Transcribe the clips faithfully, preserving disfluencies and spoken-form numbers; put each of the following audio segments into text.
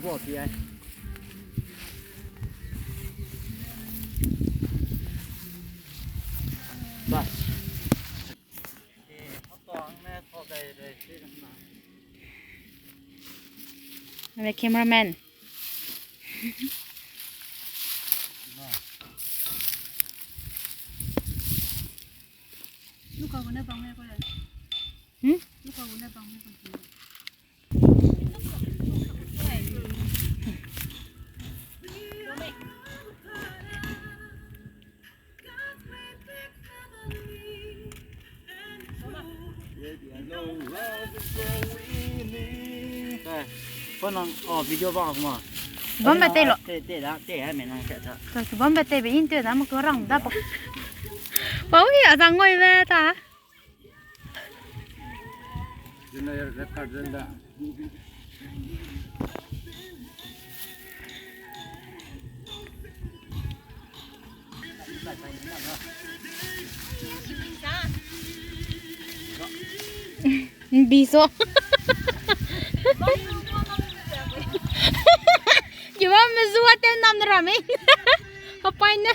Wo, pi ai. Bas. The cameraman. Luka gune bang me ko le. Hmm? Luka gune bang me ko. Phone on, oh, video bang kuma. Bam ba te lo. Te, te da, te hai me nang se ta. Bam ba te be in te da mo ko rang da pa. Pau hi a zang ngoi be ta. Mbi so. Kiba me zua te nam na rame. Hapai ne.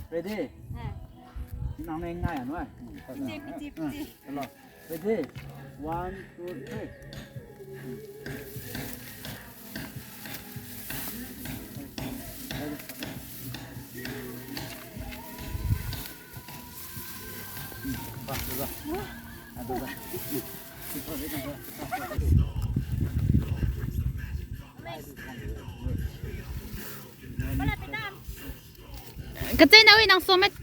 Ready? Nang ne ngai anui. Hello. Ready? One, two, three. Kachei na ui nang so met.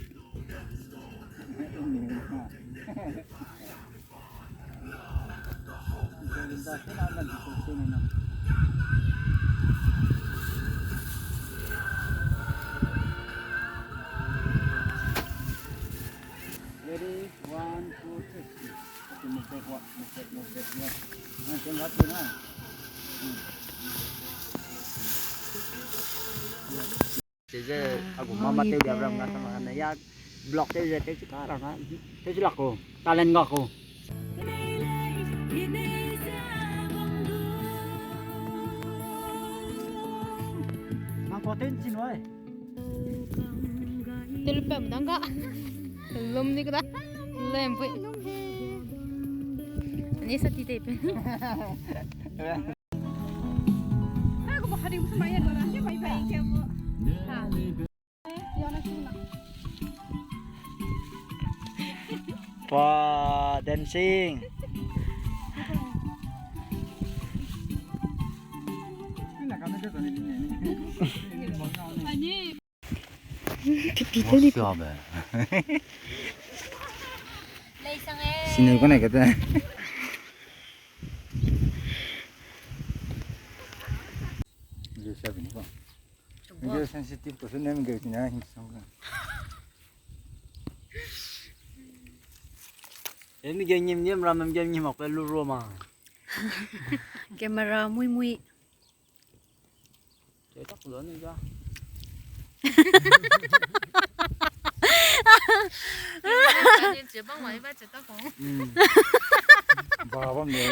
Ready? One, two, three. Okay, move back, walk, move back, move back, yeah. One, two, one, two, one. Teze, aku mama tew diabram na sama na ya block tew ze tew chika rang na tew chilak ko talent ga ko. Nang ko tew chin wai. Tew lu pem dang ga. Lum ni ko da. Lem pui. Ani sa ti te pe. Pa dancing. Pipi tew ni. Sine kone kete. Video sensitive ko sene mge tina hi song. Emi ge ngim ngim ram, emi ge ngim mak pe lu ro ma. Camera mui mui. Te tak lo ni ga. Ni che bang wai ba che tak ko. Ba bam de.